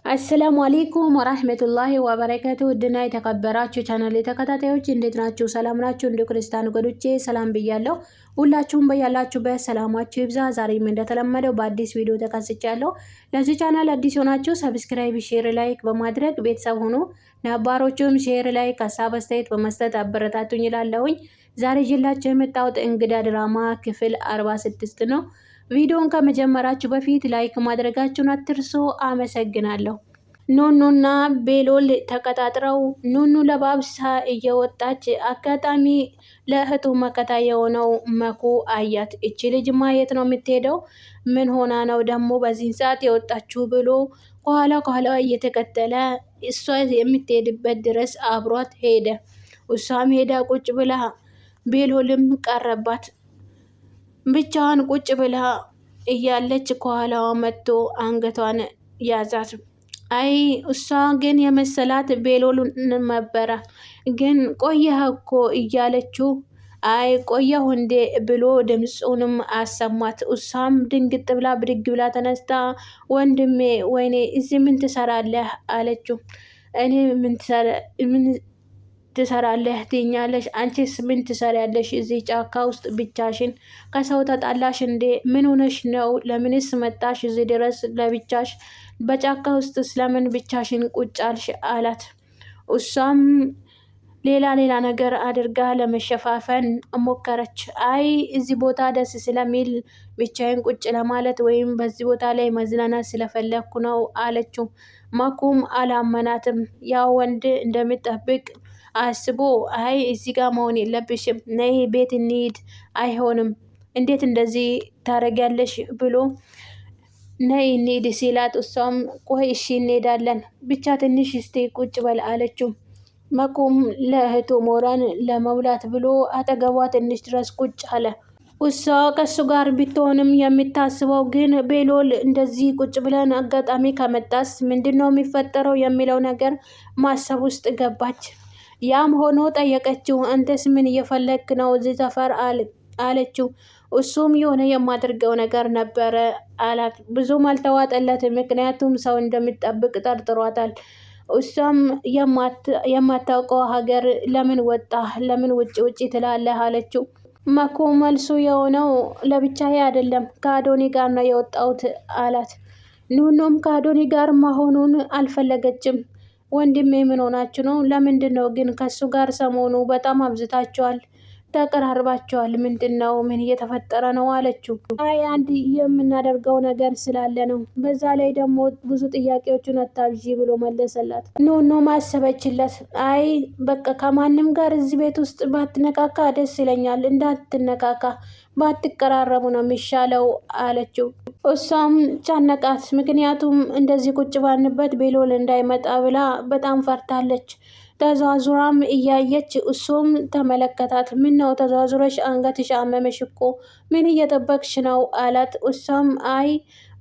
السلام عليكم ورحمة الله وبركاته። ውድና የተከበራችሁ ቻናል ተከታታዮች እንዴት ናችሁ? ሰላም ናችሁ? እንደ ክርስቲያን ወገኖቼ ሰላም ብያለሁ። ሁላችሁም በያላችሁበት ሰላማችሁ ይብዛ። ዛሬም እንደተለመደው በአዲስ ቪዲዮ ተከስቻለሁ። ለዚህ ቻናል አዲስ የሆናችሁ subscribe፣ share፣ like በማድረግ ቤተሰብ ሆኖ ነባሮቹም share፣ like፣ ሀሳብ አስተያየት በመስጠት አበረታቱኝ ይላለሁኝ። ዛሬ ይዤላችሁ የመጣሁት እንግዳ ድራማ ክፍል 46 ነው። ቪዲዮውን ከመጀመራችሁ በፊት like ማድረጋችሁን አትርሱ። አመሰግናለሁ። ኑኑና ቤሎል ተቀጣጥረው ኑኑ ለባብሳ እየወጣች አጋጣሚ ለእህቱ መከታ የሆነው መኩ አያት። እቺ ልጅማ የት ነው የምትሄደው? ምን ሆና ነው ደግሞ በዚህን ሰዓት የወጣችሁ? ብሎ ከኋላ ከኋላ እየተከተለ እሷ የምትሄድበት ድረስ አብሯት ሄደ። እሷም ሄዳ ቁጭ ብላ ቤሎልም ቀረባት። ብቻዋን ቁጭ ብላ እያለች ከኋላዋ መጥቶ አንገቷን ያዛት። አይ እሷ ግን የመሰላት ቤሎል ነበረ። ግን ቆየህ እኮ እያለችው አይ ቆየሁ እንዴ ብሎ ድምፁንም አሰማት። እሷም ድንግጥ ብላ ብድግ ብላ ተነስታ ወንድሜ፣ ወይኔ እዚህ ምን ትሰራለህ አለችው። እኔ ምን ትሰራለህ ትኛለሽ? አንቺስ ምን ትሰሪያለሽ እዚህ ጫካ ውስጥ ብቻሽን? ከሰው ተጣላሽ እንዴ? ምን ሆነሽ ነው? ለምንስ መጣሽ እዚህ ድረስ ለብቻሽ? በጫካ ውስጥ ስለምን ብቻሽን ቁጭ አልሽ? አላት። እሷም ሌላ ሌላ ነገር አድርጋ ለመሸፋፈን ሞከረች። አይ እዚህ ቦታ ደስ ስለሚል ብቻዬን ቁጭ ለማለት ወይም በዚህ ቦታ ላይ መዝናናት ስለፈለግኩ ነው አለችው። መኩም አላመናትም። ያው ወንድ እንደሚጠብቅ አስቦ አይ እዚህ ጋር መሆን የለብሽም ነይ ቤት እንሂድ፣ አይሆንም፣ እንዴት እንደዚህ ታደርጊያለሽ ብሎ ነይ እንሂድ ሲላት እሷም ቆይ እሺ እንሄዳለን ብቻ ትንሽ እስቲ ቁጭ በል አለችው። መኩም ለእህቱ ሞራን ለመሙላት ብሎ አጠገቧ ትንሽ ድረስ ቁጭ አለ። እሷ ከሱ ጋር ብትሆንም የምታስበው ግን ቤሎል እንደዚህ ቁጭ ብለን አጋጣሚ ከመጣስ ምንድን ነው የሚፈጠረው የሚለው ነገር ማሰብ ውስጥ ገባች። ያም ሆኖ ጠየቀችው። አንተስ ምን እየፈለግክ ነው እዚህ ሰፈር አለችው። እሱም የሆነ የማደርገው ነገር ነበረ አላት። ብዙም አልተዋጠለትም፣ ምክንያቱም ሰው እንደሚጠብቅ ጠርጥሯታል። እሷም የማታውቀው ሀገር ለምን ወጣ ለምን ውጭ ውጭ ትላለህ አለችው። መኩ መልሱ የሆነው ለብቻዬ አይደለም ከአዶኒ ጋር ነው የወጣሁት አላት። ኑኑም ከአዶኒ ጋር መሆኑን አልፈለገችም። ወንድሜ ምን ሆናችሁ ነው? ለምንድን ነው ግን ከሱ ጋር ሰሞኑ በጣም አብዝታችኋል፣ ተቀራርባችኋል። ምንድን ነው? ምን እየተፈጠረ ነው? አለችው። አይ አንድ የምናደርገው ነገር ስላለ ነው። በዛ ላይ ደግሞ ብዙ ጥያቄዎችን አታብዢ ብሎ መለሰላት። ኑኑ ማሰበችለት። አይ በቃ ከማንም ጋር እዚህ ቤት ውስጥ ባትነካካ ደስ ይለኛል፣ እንዳትነካካ ባትቀራረቡ ነው የሚሻለው አለችው። እሷም ጨነቃት። ምክንያቱም እንደዚህ ቁጭ ባልንበት ቤሎል እንዳይመጣ ብላ በጣም ፈርታለች። ተዟዙራም እያየች እሱም ተመለከታት። ምን ነው ተዟዙረሽ አንገትሽ አመመሽ እኮ ምን እየጠበቅሽ ነው አላት። እሷም አይ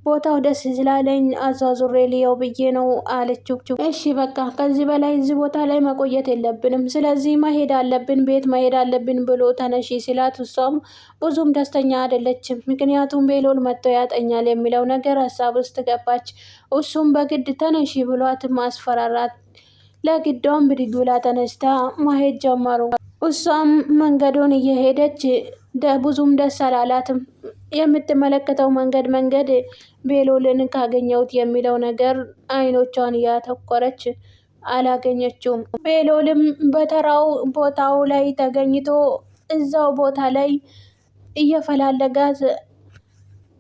ቦታው ደስ ስላለኝ አዟዙሬ ልየው ብዬ ነው አለችው። እሺ በቃ ከዚህ በላይ እዚህ ቦታ ላይ መቆየት የለብንም፣ ስለዚህ መሄድ አለብን፣ ቤት መሄድ አለብን ብሎ ተነሺ ሲላት እሷም ብዙም ደስተኛ አይደለችም። ምክንያቱም ቤሎል መጥቶ ያጠኛል የሚለው ነገር ሀሳብ ውስጥ ገባች። እሱም በግድ ተነሺ ብሏት ማስፈራራት ለግዷም ብድግ ብላ ተነስታ መሄድ ጀመሩ። እሷም መንገዱን እየሄደች ብዙም ደስ አላላትም። የምትመለከተው መንገድ መንገድ ቤሎልን ካገኘሁት የሚለው ነገር አይኖቿን እያተኮረች አላገኘችውም። ቤሎልም በተራው ቦታው ላይ ተገኝቶ እዛው ቦታ ላይ እየፈላለጋት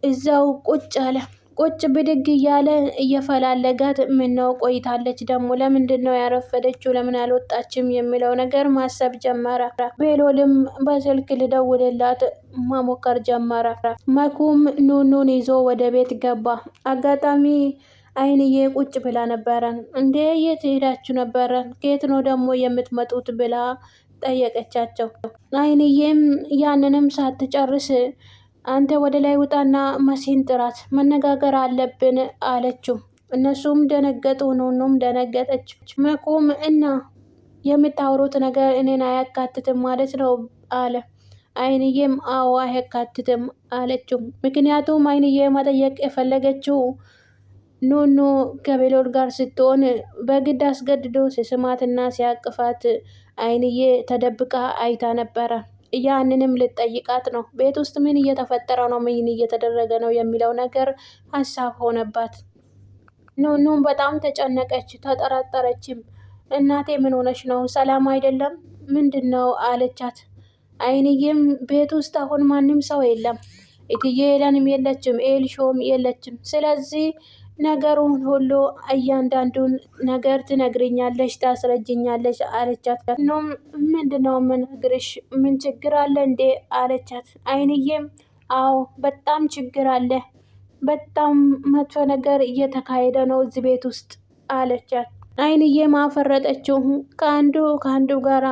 እዛው ቁጭ አለ። ቁጭ ብድግ እያለ እየፈላለጋት ምነው ቆይታለች ደግሞ ለምንድን ነው ያረፈደችው? ለምን አልወጣችም? የሚለው ነገር ማሰብ ጀመረ። ቤሎልም በስልክ ልደውልላት መሞከር ጀመረ። መኩም ኑኑን ይዞ ወደ ቤት ገባ። አጋጣሚ አይንዬ ቁጭ ብላ ነበረ። እንዴ የት ሄዳችሁ ነበረ? ከየት ነው ደግሞ የምትመጡት? ብላ ጠየቀቻቸው። አይንዬም ያንንም ሳትጨርስ አንተ ወደ ላይ ውጣና መሲን ጥራት መነጋገር አለብን አለችው። እነሱም ደነገጡ። ኑኑም ደነገጠች። መኩም እና የምታወሩት ነገር እኔን አያካትትም ማለት ነው አለ። አይንዬም አዎ አያካትትም አለችው። ምክንያቱም አይንዬ መጠየቅ የፈለገችው ኑኑ ከቤሎል ጋር ስትሆን በግድ አስገድዶ ሲስማትና ሲያቅፋት አይንዬ ተደብቃ አይታ ነበረ። ያንንም ልጠይቃት ነው። ቤት ውስጥ ምን እየተፈጠረ ነው? ምን እየተደረገ ነው? የሚለው ነገር ሀሳብ ሆነባት። ኑኑም በጣም ተጨነቀች፣ ተጠራጠረችም። እናቴ ምን ሆነች ነው? ሰላም አይደለም? ምንድን ነው አለቻት። አይንዬም ቤት ውስጥ አሁን ማንም ሰው የለም፣ እትዬ ሄለንም የለችም፣ ኤልሾም የለችም። ስለዚህ ነገሩን ሁሉ እያንዳንዱን ነገር ትነግርኛለሽ፣ ታስረጅኛለሽ አለቻት። ኑም ምንድነው የምነግርሽ? ምን ችግር አለ እንዴ አለቻት። አይንዬም አዎ በጣም ችግር አለ፣ በጣም መጥፎ ነገር እየተካሄደ ነው እዚህ ቤት ውስጥ አለቻት። አይንዬም አፈረጠችው። ከአንዱ ከአንዱ ጋራ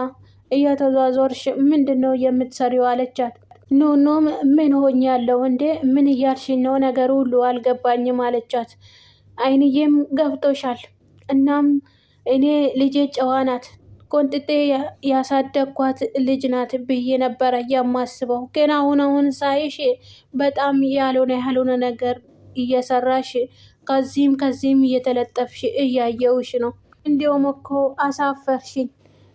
እየተዟዟርሽ ምንድን ነው የምትሰሪው አለቻት። ኑኑም ምን ሆኛለሁ እንዴ? ምን እያልሽኝ ነው? ነገሩ ሁሉ አልገባኝም አለቻት። አይንዬም ገብቶሻል። እናም እኔ ልጄ ጨዋ ናት፣ ቆንጥጤ ያሳደግኳት ልጅ ናት ብዬ ነበረ የማስበው። ግን አሁን አሁን ሳይሽ በጣም ያልሆነ ያልሆነ ነገር እየሰራሽ ከዚህም ከዚህም እየተለጠፍሽ እያየውሽ ነው። እንዲያውም እኮ አሳፈርሽኝ።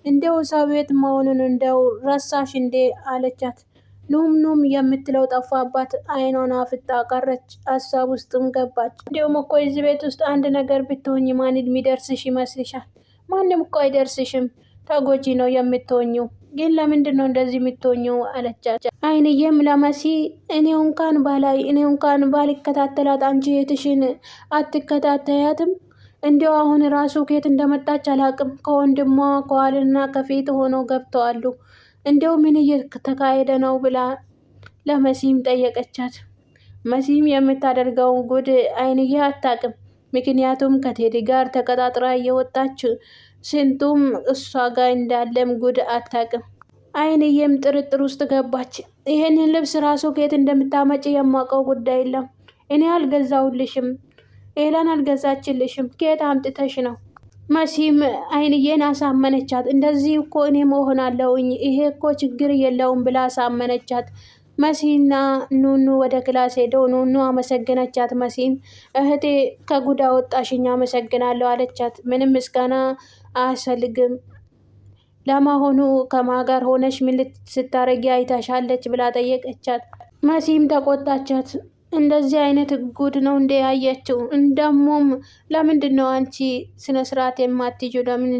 እንደው ሰው ቤት መሆኑን እንደው ረሳሽ እንዴ አለቻት። ኑም ኑም የምትለው ጠፋባት። አይኗን አፍጣ ቀረች። ሀሳብ ውስጥም ገባች። እንዲሁም እኮ እዚህ ቤት ውስጥ አንድ ነገር ብትሆኝ ማን የሚደርስሽ ይመስልሻል? ማንም እኮ አይደርስሽም። ተጎጂ ነው የምትሆኝው። ግን ለምንድን ነው እንደዚህ የምትሆኝው? አለቻት። አይንዬም ለመሲ እኔ እንኳን ባላይ እኔ እንኳን ባልከታተላት አንቺ እህትሽን አትከታተያትም? እንዲያው አሁን ራሱ ከየት እንደመጣች አላቅም። ከወንድሟ ከኋልና ከፊት ሆኖ ገብተዋሉ። እንዲያው ምን እየተካሄደ ነው ብላ ለመሲም ጠየቀቻት። መሲም የምታደርገውን ጉድ አይንዬ አታቅም። ምክንያቱም ከቴዲ ጋር ተቀጣጥራ እየወጣች ስንቱም እሷ ጋር እንዳለም ጉድ አታቅም። አይንዬም ጥርጥር ውስጥ ገባች። ይህንን ልብስ ራሱ ከየት እንደምታመጪ የማውቀው ጉዳይ የለም። እኔ አልገዛሁልሽም፣ ኤላን አልገዛችልሽም። ከየት አምጥተሽ ነው? መሲም አይንዬን አሳመነቻት። እንደዚህ እኮ እኔ መሆን አለውኝ ይሄ እኮ ችግር የለውም ብላ አሳመነቻት። መሲና ኑኑ ወደ class ሄደው ኑኑ አመሰገነቻት። መሲን እህቴ ከጉዳ ወጣሽኝ አመሰግናለሁ አለቻት። ምንም ምስጋና አያስፈልግም ለመሆኑ ከማን ጋር ሆነሽ ምን ስታረጊ አይታሻለች ብላ ጠየቀቻት። መሲም ተቆጣቻት። እንደዚህ አይነት ጉድ ነው እንደ ያየችው። እንደሞም ለምንድን ነው አንቺ ስነ ስርዓት የማትይዥው? ለምን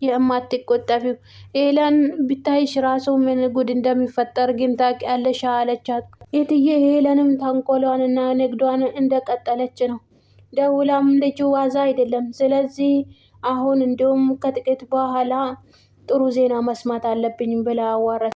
የማትቆጠፊው? ኤላን ብታይሽ ራሱ ምን ጉድ እንደሚፈጠር ግን ታውቂያለሽ አለቻት። የትዬ ሄለንም ተንኮሏንና ንግዷን እንደቀጠለች ነው። ደውላም ልጁ ዋዛ አይደለም። ስለዚህ አሁን እንዲሁም ከጥቂት በኋላ ጥሩ ዜና መስማት አለብኝ ብላ አዋራች።